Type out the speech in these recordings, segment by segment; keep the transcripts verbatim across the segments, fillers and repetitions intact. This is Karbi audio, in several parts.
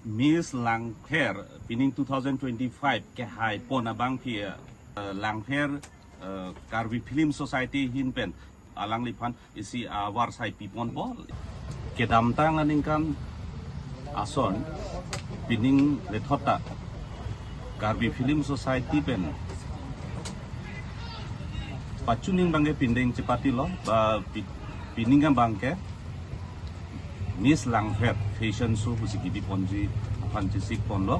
Miss Langpher pining two thousand twenty-five kehai pon abangpi, eh, Langpher, eh, Karbi Film Society ahin pen alangliphan isi award sai piponpo. Kedamtang aningkan ason pining lethot ta Karbi Film Society pen pachuning abangke pindeng chepatilo, ba pi-, pining abangke Miss Langpher Fashion Show pusi kebiponji aphan chesikponlo.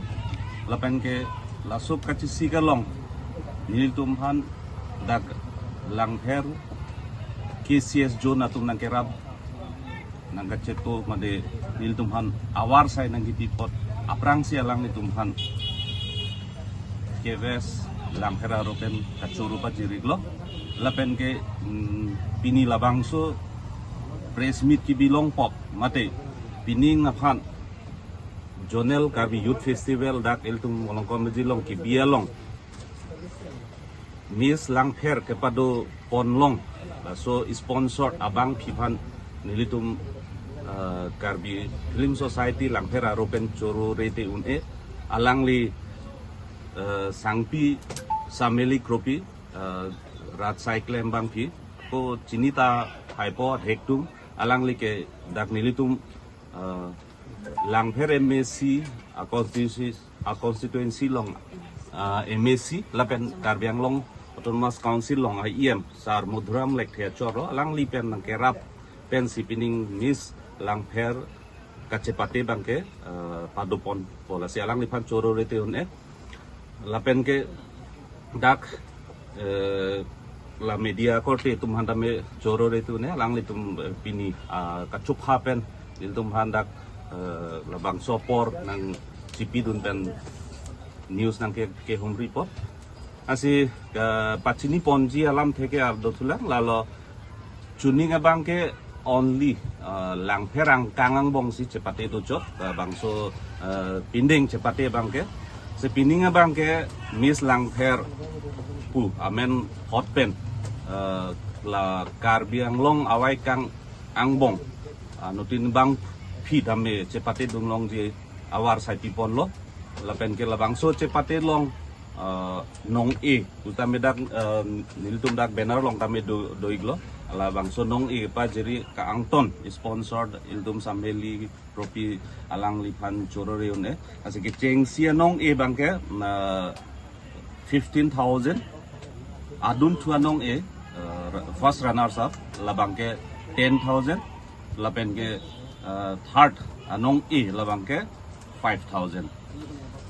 Lapen ke laso kachesik along nelitum aphan dak Langpher K C S zone atum nangkerap nangkacheto mate nelitum aphan award sai nangkepi apot aphrangsi alanglitum aphan K V S Langpher aro pen kachoro pajiriklo. Lapen ke, mm, pini labangso press meet kebi longpo mate pining aphan Zonal Karbi Youth Festival dak ilitum Molongkom Meji along kebi along Miss Langpher kepado ponlong, laso sponsor abangpi aphan nelitum, eh, Karbi Film Society Langpher aro pen choro rete un-e. Alangli, eh, sangpi Sameli Kropi, eh, rat sai klem abangpi ko chinitha haipo hektum, alangli ke dak nelitum, eh, Langpher M A C a constituency, a constituency along, ah, M A C lapen Karbi Anglong Autonomous Council along a E M Sar Madhuram Lekthe achorlo, alangli pen nangkerap pensi pining Miss Langpher kachepate abangke, ah, padoponpo, lasi alangliphan choro rete un-e. Lapen ke dak, eh, la media korte atum aphan tame choro rete un-e, alanglitum, eh, pini, ah, kachupha pen ilitum aphan dak, eh, labangso apor nangchipidun pen news nangke, kehumripo. Lasi, eh, pachiniponji alamthe ke ardothulang, lalo chuning abangke only, eh, Langpher angkang angbongsi chepate dochot, eh, bangso, eh, pindeng chepate abangke. Si pining abangke Miss Langpher pu amen hot pen, eh, la Karbi Anglong avaikang angbong, ah, nutin abangpi tame chepate dunlongji award sai piponlo. Lapen ke labangso chepate along, ah, nong-e pu tame dak, ah, nelitum dak banner along tame do, do-iklo. Labangso nong-e pajiri ka-angton sponsored ilitum Sameli Kropi alangliphan choro rete un-e. Lasi kechengsi anong-e abangke, ah, fifteen thousand. Adunthu anong-e, ah, first runners up labangke ten thousand. Lapen ke, ah, third anong-e labangke five thousand.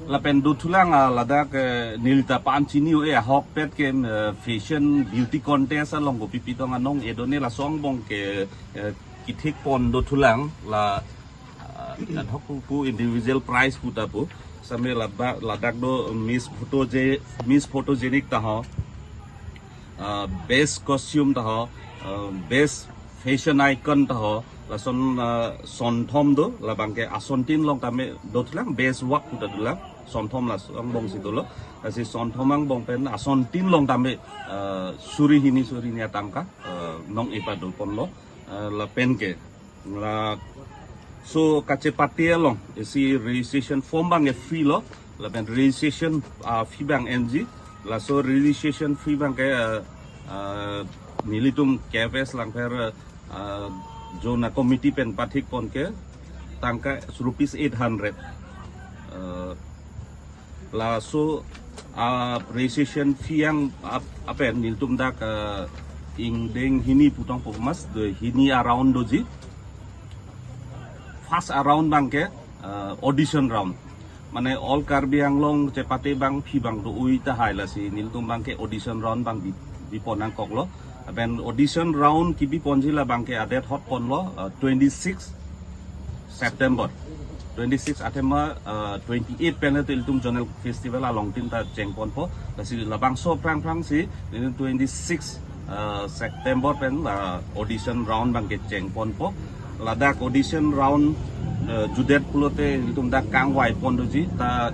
Lapen dothulang, ah, ladak, eh, nelita pachini un-e ahokpet ke, eh, fashion beauty contest along kopi pitong anong-e do ne, laso angbong ke, eh, kethekpon dothulang la, ah, ahok pu, pu individual prize pu ta pu. Same laba-, ladak do Miss Photoge-, Miss Photogenic ta ho, ah, best costume ta ho, ah, best fashion icon ta ho, lason, ah, sonthom do, labangke asontin along tame dothulang, best work pu ta dolang, sonthom laso angbongsi dolo. Lasi sonthom angbong pen asontin along tame, ah, suri hini suri hini atangka, ah, nong-e padoponlo, ah, lapen ke. Laso kachepate along isi registration form abangke free lo, lapen registration, ah, fee abang enji, laso registration fee abangke, ah, ah, nelitum K F S Langpher, ah, zone committee pen pathikpon ke tangka rupees eight hundred. Ah, laso, ah, registration fee yang ap-, apen nelitum dak, ah, ingdeng hini pu tangpo mas, de hini around doji. First around abangke, ah, audition round. Mane all Karbi Anglong chepate abangpi abang do-oi tahai, lasi nelitum abangke audition round abang bi, bipon nangkoklo. Lapen audition round kebiponji labangke adet hotponlo, ah, twenty-six September. Twenty-six athema, ah, twenty-eight pen le ilitum zonal festival along tin ta chengponpo. Lasi labangso aphrang aphrangsi, nelitum twenty-six, ah, September pen la audition round abangke chengponpo. Ladak audition round, ah, judet pulote ilitum dak kangvaipon doji, ta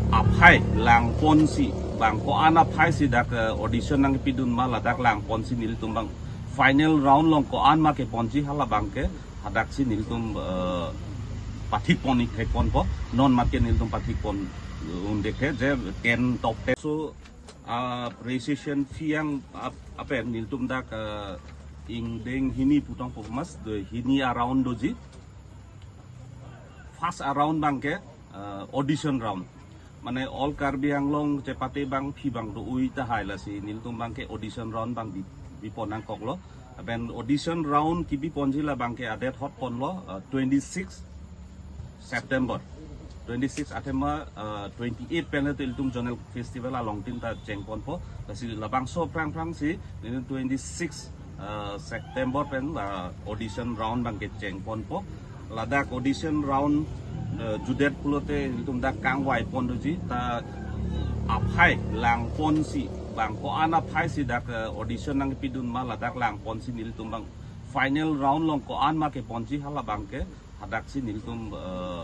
aphai langponsi, bang ko-an aphaisi dak, ah, audition nangpidun ma ladak langponsi nelitum abang final round along ko-an ma keponji halabangke hadaksi nelitum, eh, Thik pon ik thek pon po, non mat ke nelitum pathik pon, uh, un-e ke je ten, top ten. So, uh, registration fee yang ap-, apen nelitum dak, uh, ingdeng hini pu tong po mas, do hini a-round doji. First a-round abang ke, uh, audition round. Mane all Karbi Anglong chepate abangpi abang do-oi tahai, lasi nelitum abang ke audition round abang bi, bi pon nangkoklo. Lapen audition round kebi ponji la abang ke a-date hot ponlo, uh, twenty-six September. Twenty-six athema, uh, twenty-eight pen le ilitum zonal festival along tin ta cheng pon po. Lasi labangso aphrang aphrangsi, nelitum twenty-six, uh, September pen la audition round abang ke cheng pon po. Ladak audition round, uh, jutdet pulote ilitum dak kangvai pon doji, ta aphai lang ponsi, bang ko-an aphai si dak, uh, audition nangpidun ma, ladak lang ponsi nelitum abang final round along ko-an ma keponji hala abang ke, hadaksi nelitum, eh,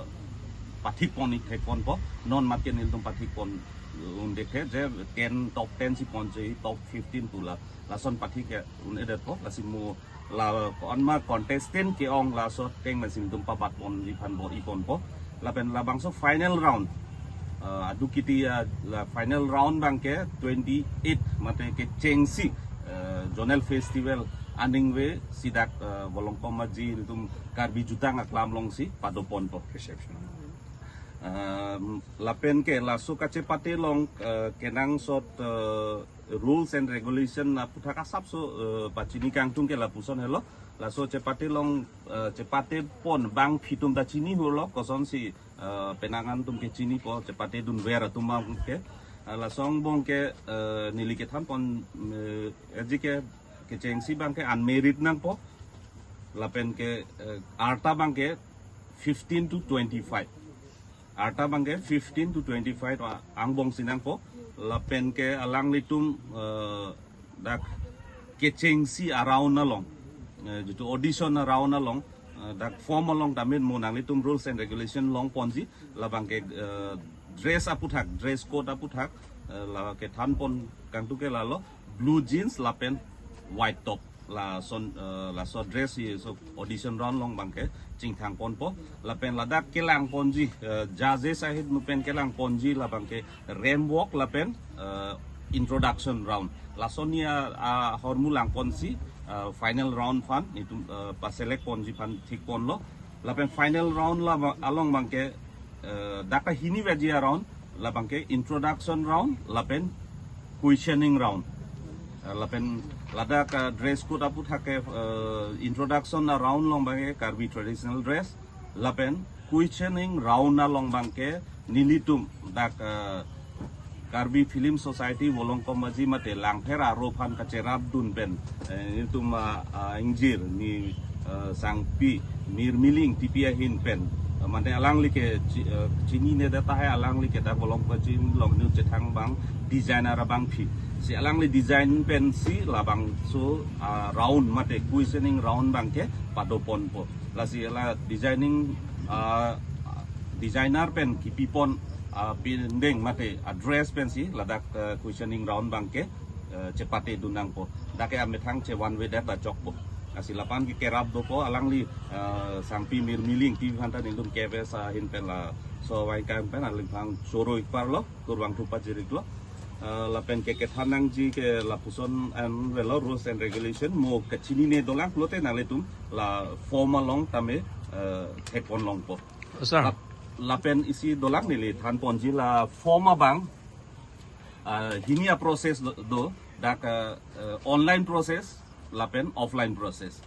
pathik pon ik thek pon po, non mat ke nelitum pathik pon, eh, un-e ke je ten, top ten si ponji, top fifteen pu la, lason pathik ke un-edet po, lasi mo la ko-an ma contestant ke-ong laso ateng lasi nelitum pabat ponji aphan bor-i pon po. Lapen labangso final round, eh, adu kiti, eh, la final round abang ke twenty-eight mate kechengsi, eh, zonal festival aning ve si dak, eh, Volongkom Aji nelitum Karbi Jutang Aklam alongsi pado pon po. Reception. Um, lapen ke laso kachepate along, eh, kenangsot, eh, rules and regulation aputhak asapso, eh, pachini kangtung ke lapuson helo. Laso chepate along, eh, chepate pon abangpi atum ta chini hurlo, kosonsi, eh, penang an atum ke chini po, chepate dunver atum abang ke. Eh, laso angbong ke, eh, neli kethan pon, eh, aji ke kechengsi abang ke unmarried nangpo. Lapen ke, eh, arta abang ke fifteen to twenty-five. Arta abang ke fifteen to twenty-five a-, angbong si nangpo. Lapen ke alanglitum, eh, dak kechengsi a-round along, eh, jitu audition a-round along, eh, dak form along damin mo nanglitum rules and regulation long ponji, labang ke, eh, dress aputhak, dress code aputhak, eh, la kethan pon kangtung ke lalo, blue jeans lapen white top. Lason, eh, laso dress si so audition round along abang ke chingthang pon po. Lapen ladak kelang ponji, eh, judges ahut nu pen kelang ponji labang ke ramp walk lapen, eh, introduction round. Lason ni a, ahormu lang ponsi, eh, final round aphan nelitum, eh, paselect ponji aphan thik ponlo. Lapen final round la ba-, along abang ke, eh, dak kahini baji a-round, labang ke introduction round, lapen questioning round. Eh, lapen ladak, eh, dress code aputhak ke, eh, introduction a-round along abang ke Karbi traditional dress, lapen questioning round along abang ke nelitum dak, eh, Karbi Film Society Volongkom Aji mate Langpher aro aphan kacherapdun pen, eh, nelitum, ah, ah, ingjir ni, eh, Sangpi Mirmiling Tipi ahin pen, eh, mane alangli ke chi-, eh, chinine det tahai alangli ke dak Volongkom Aji along nu chethang abang designer abangpi. Si alangli design pensi labangso, ah, round mate questioning round abang ke pado pon po. Lasi la designing, ah, designer pen kepi pon, ah, pindeng mate a-dress pensi ladak, eh, questioning round abang ke, eh, chepate dun nangpo. Dak ke amethang che one way det ta chokpo. Lasi lapu-an ke kerap dopo alangli, eh, Sangpi Mirmiling Tipi aphan ta nelitum K F S ahin pen laso avai kang pen aling aphan choro ik parlo, kurvangthu pajir iklo. Eh, lapen ke kethan nangji ke lapuson an avelo, rules and regulation mo kachinine dolang pulote nanglitum la form along tame, eh, thek pon longpo. Sir. Lap-, lapen isi dolang neli than ponji la form abang, eh, hini a-process do, do, dak, eh, eh, online process lapen offline process.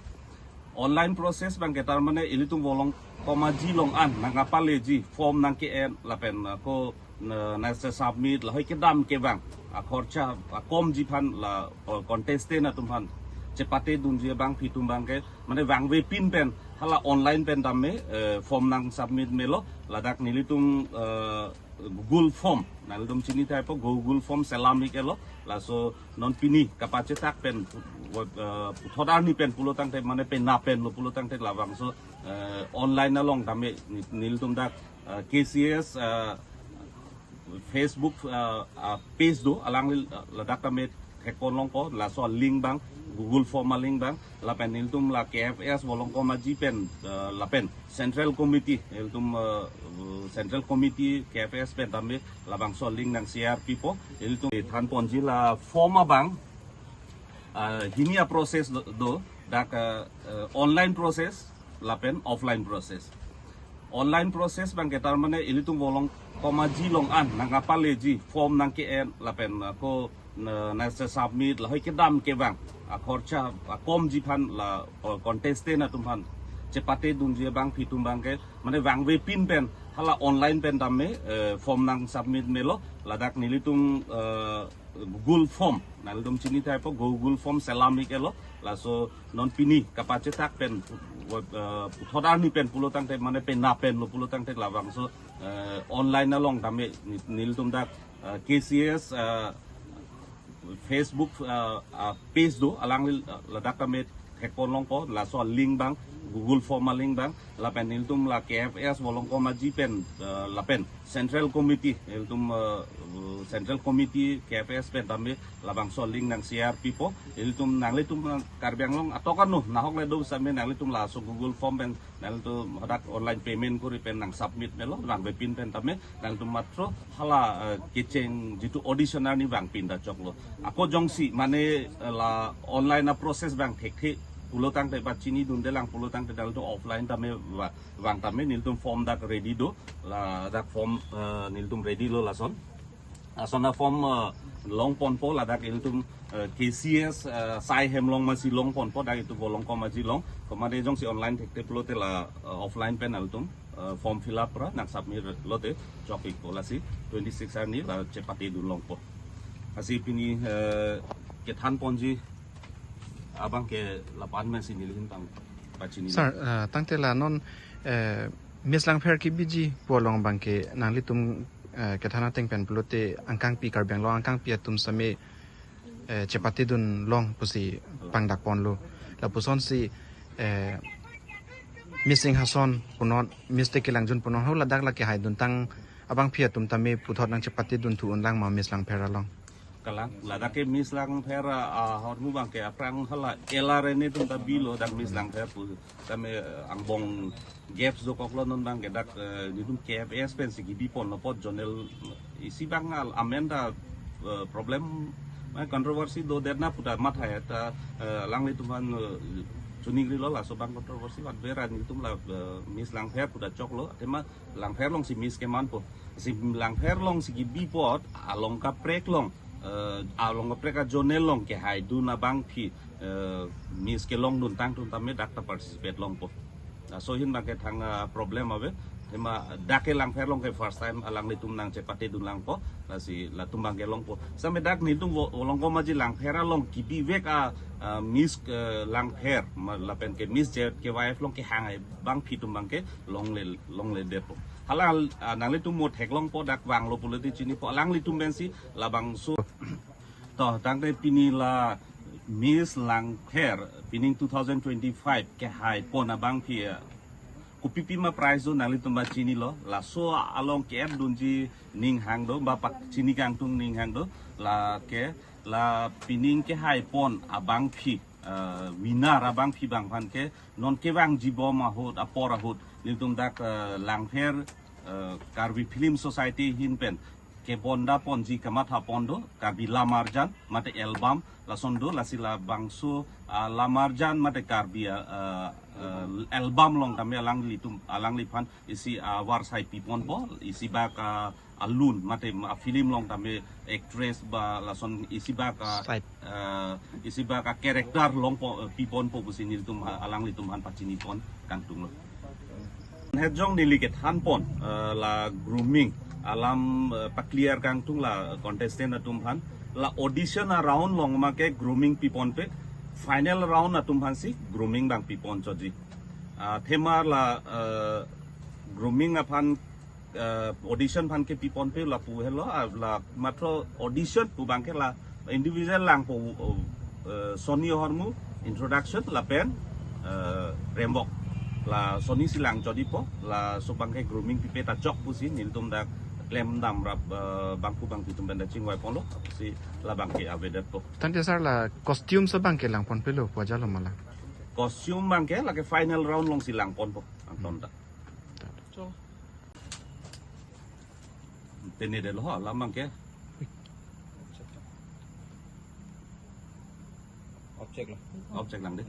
Online process abang ke tar mane ilitum Volongkom Aji along an nangkapaleji, form nangke-en lapen, uh, ko na, nangse-submit lahai kedam kevang, akhorcha akomji aphan la, uh, contestant atum aphan chepate dunji abangpi atum abang ke mane vangve pin pen hala online pen dam me, eh, form nang-submit melo, ladak nelitum, eh, Google form, nanglitum chini thai po, Google form selam ik-etlo. Laso non pini kapachetak pen, eh, puthot arni pen pulo tangte mane penap pen lo pulo tangte labangso, eh, online along tame ni-, nelitum dak, eh, K C S, eh, Facebook, eh, eh, page do, alangli, eh, ladak tame thek pon longpo, laso link abang Google Form a-link abang, lapen nelitum la K F S Volongkom Aji pen, eh, lapen Central Committee, nelitum, eh, Central Committee K F S pen tame labangso a-link nang-share pipo, nelitum thanponji la form abang, eh, hini a-process do, do, dak, eh, eh, online process, lapen offline process. Online process abangke tar mane ilitum Volongkom Aji along an nang-apaleji, form nangke-en lapen ako na, nang-submit lahai kedam kevang. Akhorcha akomji aphan la, uh, contestant atum aphan chepatedunji abangpi atum abangke mane vangvepin pen hala online pen tame, eh, form nang-submit melo, ladak nelitum, eh, Google Form, nanglitum chinithaipo, Google Form selam-ik-etlo. Laso non pini kapachetak pen, eh, puthot arni pen pulotangte mane penap pen lo pulotangte labangso, eh, online along tame ni-, nelitum dak, eh, K C S, eh, Facebook, eh, eh, page do, alangli, eh, ladak tame thekpon longpo, laso a-link abang, Google Form a-link abang, lapen nelitum la K F S Volongkom Aji pen, eh, lapen Central Committee, nelitum, eh, Central Committee K F S pen tame labangso a-link nang-share pipo, nelitum nanglitum, eh, Karbi Anglong atok ano nahok le do same nanglitum laso Google Form pen nanglitum hadak online payment kori pen nang-submit melo, vangvepin pen tame nanglitum matro hala, eh, kecheng jitu audition arni vangpin ta choklo. Ako jongsi mane, eh, la online a-process abang thekthe pulotangte ba chinidundelang pulotangte nanglitum offline tame va-, vang tame nelitum form dak ready do, ladak form, eh, nelitum ready lo lason. Lason a-form, eh, longponpo ladak ilitum, eh, K C S, eh, asai hem along masi longponpo dak itum Volongkom Aji along. Komatne jongsi online thekthe pulote la, eh, offline pen ilitum, eh, form fill up ra nang-submit lote chok-ikpo, lasi twenty-six arni la chepatedun longpo. Lasi pini, eh, kethanponji abangke lapu-an masi neli ahin tang pachini. Sir, eh, tangte la non, eh, Miss Langpher kebiji pu along abangke nanglitum, eh, kethan ateng pen pulote angkangpi, Karbi Anglong angkangpi atum same, eh, chepatedun long pusi pangdakponlo. Lapusonsi, eh, Miss Inghason punon, Miss Teki Langjun punon ho ladak la kehaiduntang abangpi atum tame puthot nang chepatedun thu unlang ma Miss Langpher along? Kalang, ladak ke Miss Langpher, ah, ahormu abangke aphrang hala L R N A atum ta bilo dak Miss Langpher pu tame, eh, angbong gaps dokoklo non abangke dak, eh, nelitum K F S pensi kebiponlo apot zonal isi abang al-, amen ta, eh, problem, eh, controversy dodetna pu ta mathai ta, eh, alanglitum aphan, eh, chuningrilo laso abang controversy vat vera nelitum la, eh, Miss Langpher pu ta choklo, athema Langpher alongsi Miss kemanpo. Si Langpher alongsi kebi apot along kaprek along, eh, along kaprek a-zonal along kehaidun abangpi, eh, Miss kelongdun tangtum tame dak ta participate longpo. Laso ahin abangke thang, eh, problem ave. Athema dak ke Langpher along ke first time alanglitum nang chepatedun langpo. Lasi latum abangke longpo. Same dak nelitum Vo-, Volongkom Aji Langpher along kebivek a, eh, Miss, eh, Langpher ma-, lapen ke Miss J K Y F along kehang abangpi atum abangke longle, longledetpo. Hala, ah, nanglitum mo theklongpo dak vanglo pulote chinipo alanglitum pensi labangso. To, tangte pini la Miss Langpher pining two thousand twenty-five kehaipon abangpi, ah, kopipi ma prize do nanglitum ba chinilo, laso along ke-epdunji ning hang do, ba pachini kangtung ning hang do, lake la pining kehaipon abangpi, eh, winner abangpi abang aphan ke non kevangji bom ahut apor ahut nelitum dak, eh, Langpher, eh, Karbi Film Society ahin pen kebondaponji kamathapon do, Karbi Lamarjan mate album lason do, lasi labangso, ah, Lamarjan mate Karbi, ah, ah, ah, album along tame alanglitum, alangliphan isi, ah, avarsai piponpo, isi bak, ah, alun mate, ah, film along tame actress ba lason isi bak, ah, side, ah, isi bak a-character longpo, eh, piponpo pusi nelitum, ah, alanglitum aphan pachinipon kangtunglo. Hejong neli kethanpon, eh, la grooming alam, eh, pa-clear kangtung la contestant atum aphan, la audition a-round along ma ke grooming piponpe, final round atum aphansi grooming abang pipon choji. Ah, athema la, eh, grooming aphan, eh, audition aphan ke piponpe lapu helo, ah, la matro audition pu abangke la individual langpo, eh, sonni ahormu introduction lapen, eh, rembok. Lasonni si lang chodipo, laso abangke grooming pipe ta chok pusi nelitum dak Klem damrap, eh, bangku bangpi atum pen ta chingvai ponlo, si labang ke avedetpo. Tangte sir, la costume si abang ke langpon pelo pu ajat lo ma la? Costume abang ke lake final round along si langponpo, angton ta. Tene detlo ho, la abang ke. Object lo. Object lang de.